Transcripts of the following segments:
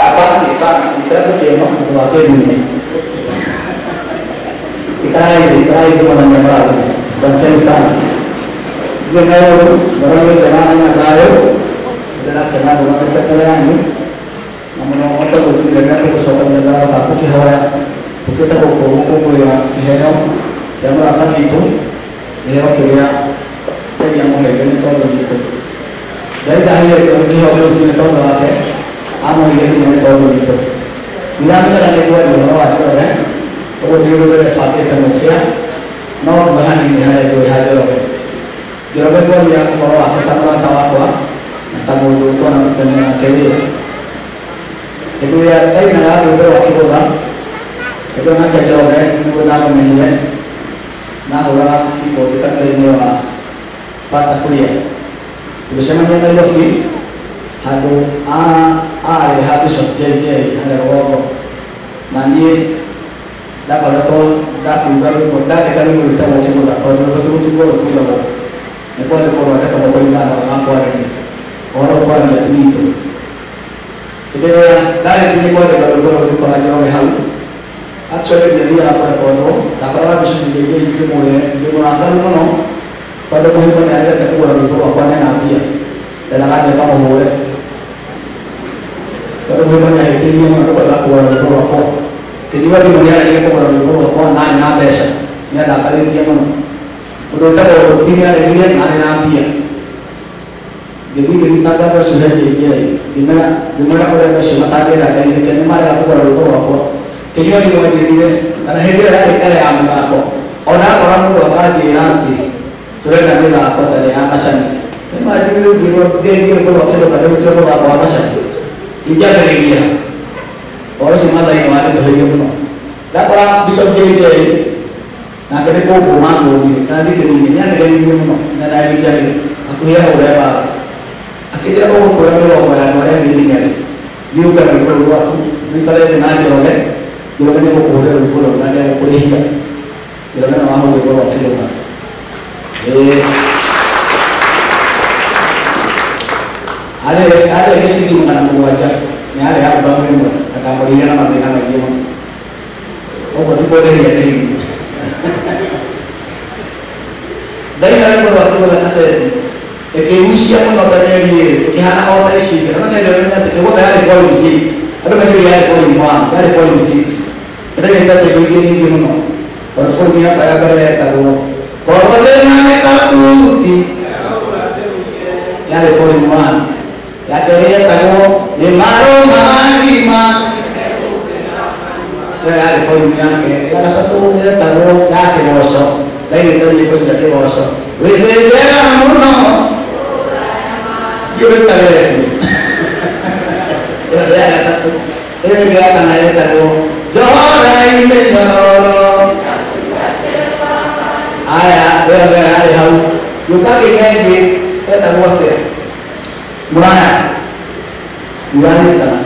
Asante sana. Nitarabu no wake dunia. Ikarai kwa manyamara. Asanteni sana. Jengayo barangay jana na tayo. Dala kana mga yanyu. Na muno moto ko tinignan ko sa kanila tukihaya. Tukita ko ko ya kiheo. Ya murata gitu. Kiheo kiria. Kaya mo hele nito dito. Dahil dahil yung kiheo ko tinito na ate. Amo hele nito dito. Dinami ka lang ikuha dito ate ore. O dito dito sa ate tamusia. No bahani ni haya jo haya ore. Joroge ko ya ko ate tamura tawa ko. Tamu to na tanya kele. Itu ya ay na do ko ba. Itu na ka joroge ni ko na menile. Na ora ki ko kita ni wa pasta kulia. Tulisema Nairobi hadu a are hapi JJ hada rogo. Na nie da ko da tu da ko da de kali ko ta mo ko da ko to to ko to da ko. Ne ko ne ko da ko ko ina na ko ni. Oro to ni nito. Tebe da ni ko de ko ko ko na jo hal. Actually dia apa ko no, da ko na bisu JJ itu mo ne, di mo na kali mo no. Pada muhimman yang ada terkurang itu apa yang nabi ya dalam ada apa mau boleh pada muhimman yang itu yang mana berlaku itu apa kedua di mana ini kurang itu apa nani na biasa ini ada kali dia mana udah tahu buktinya ada dia nani nabi ya jadi tanda bersudah jadi di mana kalau ada semata dia ada ini kan mana aku kurang itu apa kedua di mana dia karena dia ada ada yang aku orang orang udah nanti sudah kami lakukan dari amasan. Memang jadi lu biro dia dia kalau waktu itu ada itu kalau apa amasan. Ija dari dia. Orang cuma dari mana tu hari itu. Dah orang bisa jadi. Nah kita kau gumang gumi. Nanti kini ini ada ini mana. Nah dari jadi. Aku ya udah apa. Akhirnya aku kurang lu orang orang di sini ni. Dia bukan lu aku. Ni kalau dia nak jual, dia bukan dia mau kurang lu kurang. Nanti aku kurang hijau. Dia bukan mahu dia waktu itu. Ada yang sini mengenai wajah, ni ada yang bangun ni, ada morinya nama tina lagi mah. Oh betul boleh ya ni. Dari kalian berwaktu berkasih, usia pun tak ada ni, hana awal tadi sih, karena dia jalannya, kita dari volume 6, ada macam dia volume 1, dari volume 6, ada yang kita begini di mana, terus volume apa ya berleh tahu. Kalau dia nak kafuti, ya ada volume 1, ya dia tahu, lima lima, ya ada volume yang ke, ya kata tu dia tahu, ya ke bosok, lain itu dia bos ke bosok, dia muno, dia betul lagi, ya dia kata tu, dia kata dia tahu, johor ini johor. Aya, dia ada hau. Luka kini je, dia tak buat dia. Murah, murah ni tak.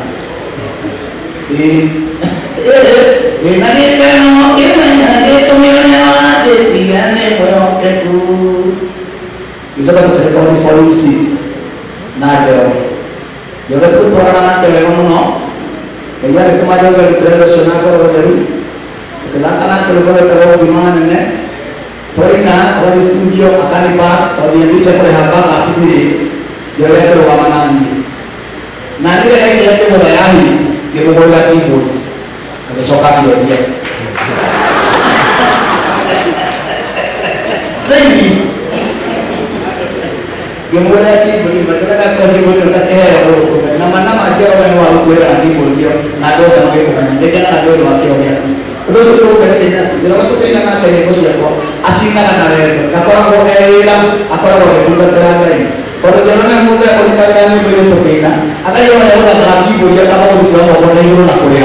Di mana keno, di mana tu milia, jadi ane boyok tu. Itu kan kita kalau volume 6, nah jauh. Jauh tu orang nak cewek ngomong, dia itu macam kalau tradisional kalau jadi, kita kan kalau kalau tahu gimana ni. Toina kalau di studio akan dipak, atau dia bisa boleh apa aku diri, dia yang terlalu nanti. Nanti dia yang dia boleh ahli, dia boleh lagi pun, ada sokat dia dia. Lagi, dia boleh lagi pun, bagaimana kalau dia boleh tak nama-nama aja orang yang walu kue nanti pun dia nado sama dia bukan, dia kan nado dua kilo ya. Terus itu kan ini, jadi waktu itu ini nanti ini bos ya kok asing kan ada itu. Nah orang boleh hilang, aku orang boleh buka terang lagi. Kalau jalan yang muda kalau kalian ini boleh terpina, akan yang ada orang lagi boleh apa mau dibuat mau boleh itu nak boleh.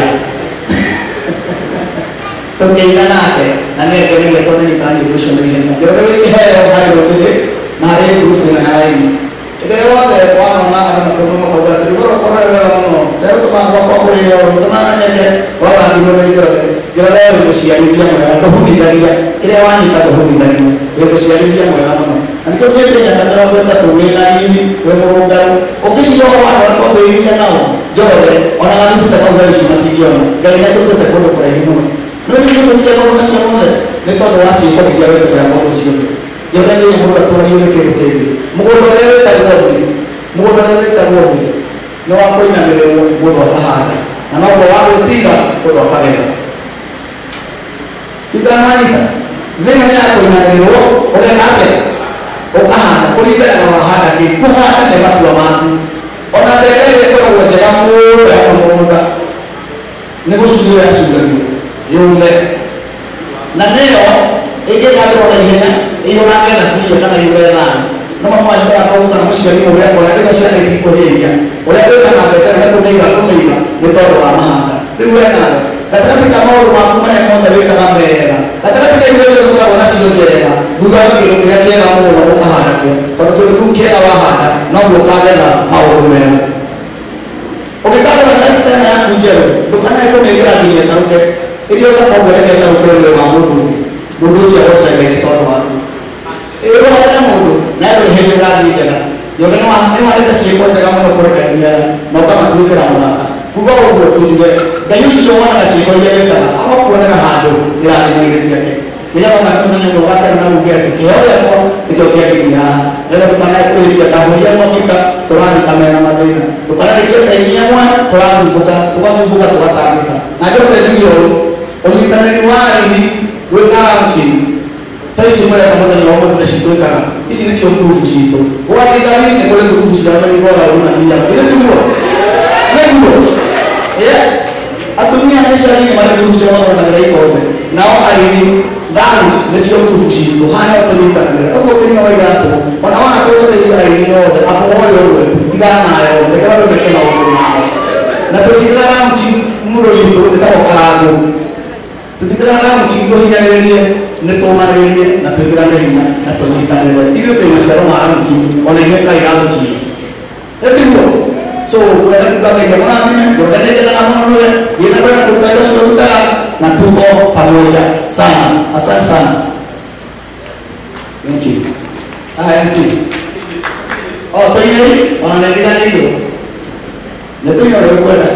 Terpina nanti, nanti kalau kita ini kan ibu sendiri. Jadi kalau kita hari itu, nari ibu sendiri. Ĩrĩa yothe wanona andũ makĩrũma makauga atĩrĩ ũhoro ũkorwo wega mũno nderũtũma gwakwa kũrĩo rũtũma nyeke wathakirwo nĩ Njoroge. Njoroge wĩ mũciarithia mwega, ndũhunithagia ĩrĩa wanyita, ndũhunithagia, wĩ mũciarithia mwega mũno. Na nĩkĩo thiĩte mĩaka 30 wĩna riri, wĩ mũrũngaru. Ũngĩciria ũhoro wa andũ arĩa twambĩrĩirie nao Njoroge, ona gathutute kau thaa ici matingĩona. Ngai nĩatũrutĩte kũndũ kũraihu mũno. No nĩ gĩtũmi kĩa maũndũ macio mothe nĩ tondũ wa ciĩko iria wĩtĩkĩra mũndũ ũcio ũngĩ. Njoroge thĩinĩ mũndũ atũragio nĩ kĩndũ kĩngĩ. Mũgũnda ũrĩa wĩtagwo thĩ, mũgũnda ũrĩa wĩtagwo thĩ nĩ wa kũinamĩrĩrwo mũndũ akahanda, na noguo wa gwĩtira mũndũ akagetha. Itananyita thĩna nĩ ya kũinamĩrĩrwo, ũgeka atĩa? Ũkahanda kũringana na wahanda kĩ. Kũhanda nĩ matua maku. Ona mbembe ĩrĩa ĩkoragwo njega mũno ya mũgũnda nĩ gũcurio yacuragio yũme, na nĩyo ĩngĩthambĩrwo na ihenya ĩihũrange thaburia kana yũre thani. No mamwanyu kana kana mũciari ũrĩa akona kĩno ciana itikũhĩria ũrĩa twĩkaga mbembe na kũmĩiga kũmĩiga nĩ tondũ wa mahanda. Rĩu we nawe gatagatĩ ka maũndũ maku marĩa mothe wĩkaga mega, gatagatĩ ka irio ciothe ũkoragwo nacio njega, thutha wa kĩndũ kĩrĩa kĩega mũno ũkahanda kĩo, tondũ kĩndũ kĩu kĩega wahanda noguo ũkagetha maũndũ mega. Ũngĩkagũra cati ta ĩno yaku njerũ, ndũkanae kũmĩkĩra nginya ĩtarũke. Ĩrĩa ũgakorwo reke ĩtarũke wĩra wa mũndũ ũngĩ, mũndũ ũcio agoce Ngai nĩ tondũ waku. Ĩĩ, mũndũ na ndũrĩ hĩndĩ ũgathiĩ njega. Njoroge nĩ wandĩte ciĩko njega mũno kũrĩ aini aya na ũkamatuĩkĩra mũrata. Kuga ũguo tũnjuge Ngai ũcio wonaga ciĩko iria wĩkaga agokuonera handũ irathimo-inĩ ciake, nĩgetha ona mũthenya ũmwe ũgakena na uge atĩ kĩheo gĩakwa nĩkĩo kĩanginyia haha. Nĩgetha ndũkanae kũrĩkia ndahũria mwakita tũrathiĩ kamena mathĩna, ndũkanarĩkie taini ĩmwe tũrathumbũka, tũgathumbũka, tũgatangĩka. Na njoke njuge ũũ, ũnyitanĩri wa arĩmi gwĩka launching ta ici mũreka mũthenya wa ũmũthĩ nĩcio twĩkaga. Ici nĩcio ngurubu citũ. Gwathigari nĩ kũrĩ ngurubu cia merigora mathiaga, githĩ tiguo? Nĩguo. Atumia icagi-inĩ marĩ ngurubu cia mathondekagĩra ikombe, nao arĩmi round nĩcio ngurubu citũ. Haha nĩho tũnyitanagĩra. Ũguo kĩnyua wa iratũ ona wona tũgũteithia arĩmi othe akũgoyo ũmwe tu, tigana nayo othe, reke bado meke maũndũ mao. Na tũtigĩra round mũndũ witũ ĩtagwo karangũ, tũtigĩra round tũhinyanĩrĩrie, nĩ tũmanĩrĩrie na twĩkĩrane hinya na tũnyitanĩre. Ithuĩ twĩ maciaro ma round, ona inyuĩ kai round ĩtiguo. So kwenda kuga Ngai amũrathime. Njoroge nĩngenaga mũno nĩwe, thiĩ na mbere na kũruta wĩra ũcio ũrutaga, na tuko pamoja sana. Asante sana, thank you. Ah, MC, oh, tũinei ona nĩ ndiganĩirwo nĩ tũine ũrĩa ũkwenda.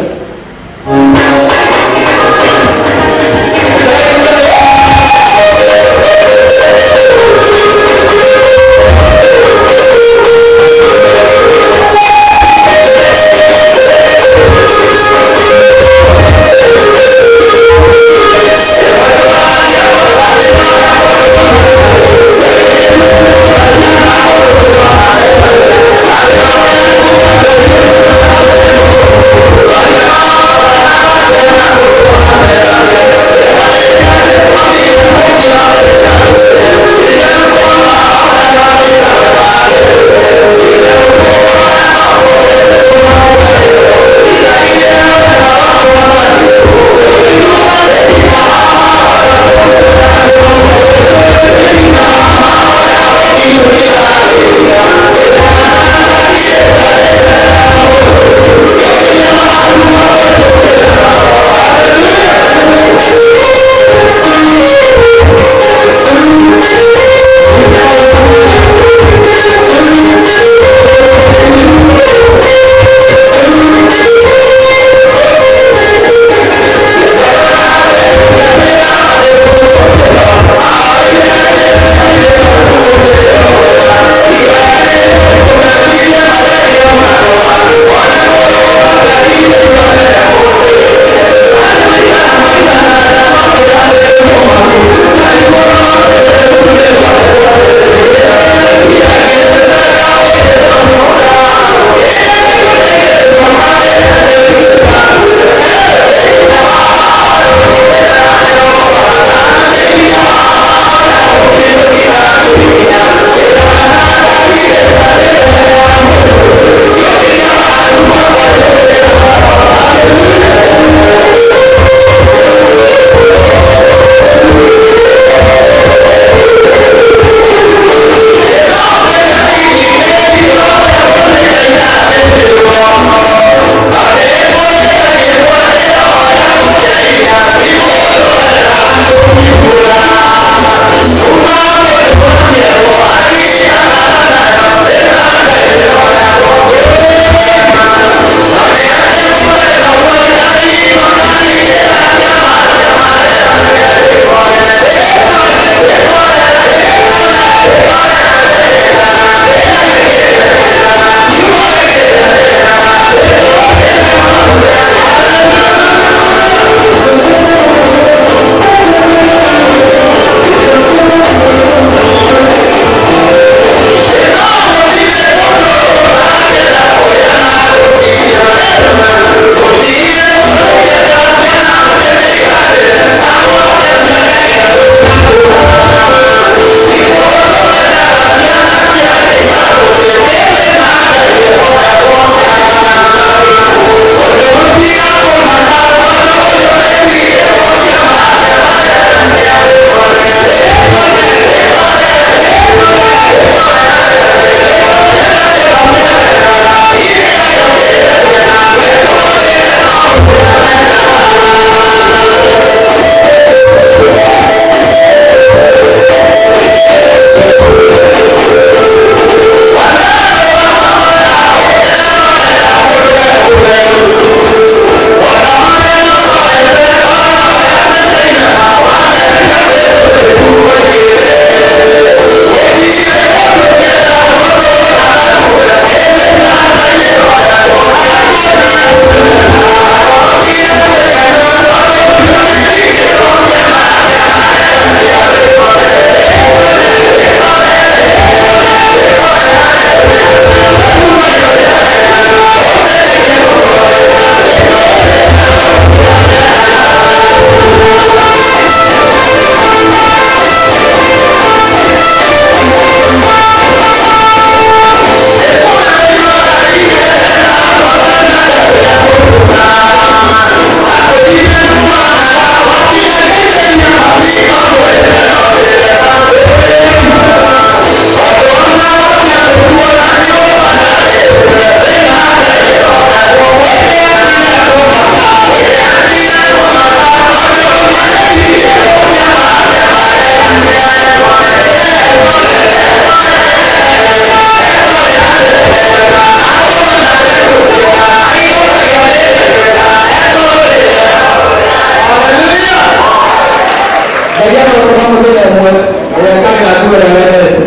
Ngai arotũma mũthenya ũmwe ũgekagĩra nguo ĩrĩa wendete,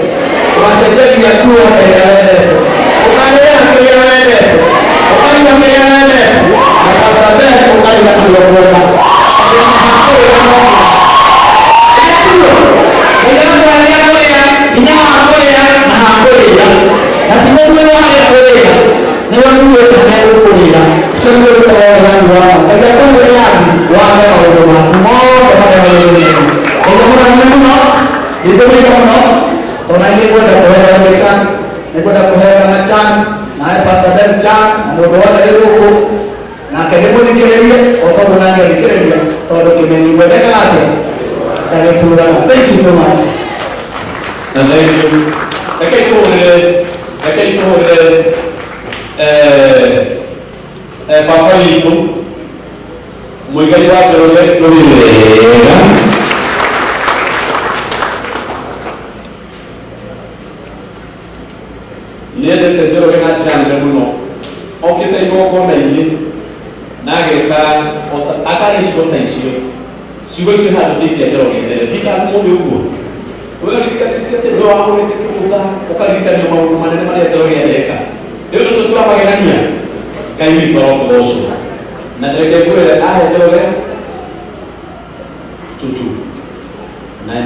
ũgacenjagia nguo ĩrĩa wendete, ũkarĩra kĩrĩa wendete, ũkanyua kĩrĩa wendete, na Pastor Ben ũkarĩra kĩrĩa ũkwenda. Hinya wa kũrĩa na ha kũrĩra, na ti mũndũ wa kũrĩra, nĩwe nĩguĩte harĩa ũkũrĩra. Ũcio nĩguo wĩtagwo ũregani wa ma. Ngai akũhe wĩyathi wathe maũndũ maku mothe marĩa wagĩrĩire. Ngai amũrathime mũno, nĩngũmĩire mũno, tondũ nĩ ngwenda kũheana chance, nĩngwenda kũheana chance, nawe Pastor Ben chance, na mũndũ wothe wĩ gũkũ nake ndĩmũthikĩrĩrie o tondũ nani athikĩrĩria, tondũ kĩmenyi gwendekaga atĩa ndagĩtũraga. Thank you so much. Na thank you. Rekei tũhũrĩre baba witũ Mũigai wa Njoroge rũrĩ wega. Nĩendete Njoroge na njĩra nene mũno. Okĩte igongona-inĩ na ageka akaria ciugo ta icio. Ciugo icio handũ ciaikia Njoroge mbere. Ndikamuũĩ ũguo. Wewe ũririkanĩtie atĩ nĩwe wahũrĩte kĩgũtha ũkaririkanio maũndũ manene marĩa Njoroge areka. Nĩ ũndũ ũcio tũramagegania. Ngai witũ arokũgocwo. Na reke ngwĩre ahe Njoroge 22 915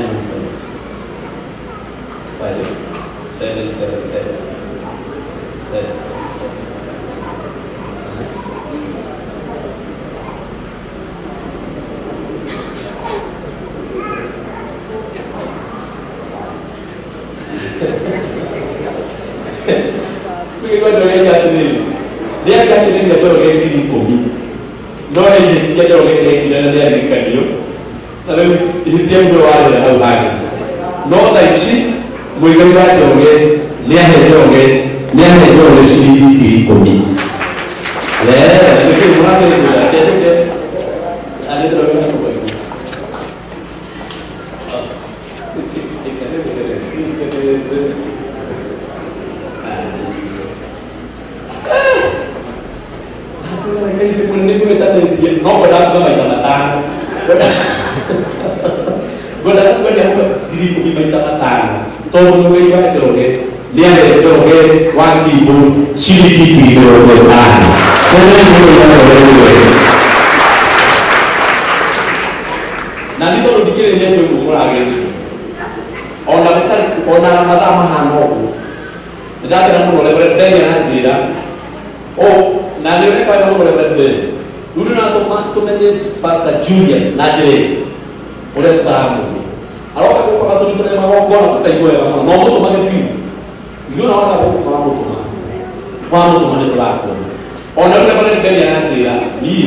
5 7 7 7 7. Mũigai wa Njoroge atĩrĩrĩ, nĩangĩatĩrĩria Njoroge 10,000 no he ihĩtia Njoroge ekire na nĩaririkanio na rĩu ihĩtia nĩwe warĩra hau hangĩ. No thaa ici Mũigai wa Njoroge nĩahe Njoroge ciringi 10,000. Nĩkĩĩ mũratĩrĩria? Kĩandĩke arĩtĩra wĩra no ngwendaga kuga maita matano, ngwendaga kuga 10,000 maita matano, tondũ Mũigai wa Njoroge nĩahe Njoroge wa Kimbũ ciringi 50,000. Na nĩ tondũ ndikĩrĩria nĩ ũguo mũragĩci ona gũtarĩ ona mathaa mahana ũguo nĩndakena mũno Reverend Ben aranjĩra na nĩ ũreka wega mũno Reverend Ben. Rĩu nĩ tũmenye Pastor Julius na njĩra ĩyo ũrĩa tũtaramũĩ aroka gũkũ agatũrutĩra magongona tũkaigua wega mũno, no mũtũmage biũ. Ithuĩ ona waga gũkũ wamũtũma nĩ tũrakuona. Ona rĩu Reverend Ben aranjĩra niĩ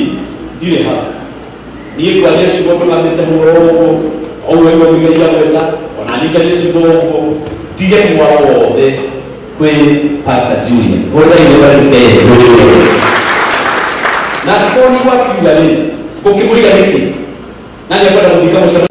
ndirĩ hau, niĩ ngwaria ciugo ndũgamĩte hũra ũguo ũguo ĩguo Mũigai agwĩta, ona niĩ ngaria ciugo ũguo ndige mwaro wothe kwĩ Pastor Julius. Hũrĩrai Reverend Ben rũrĩ wega. Na angĩkorwo nĩ gwakiuga rĩ, gũkĩmũiga nĩkĩ? Na nĩekwenda gũthika mũcemanio.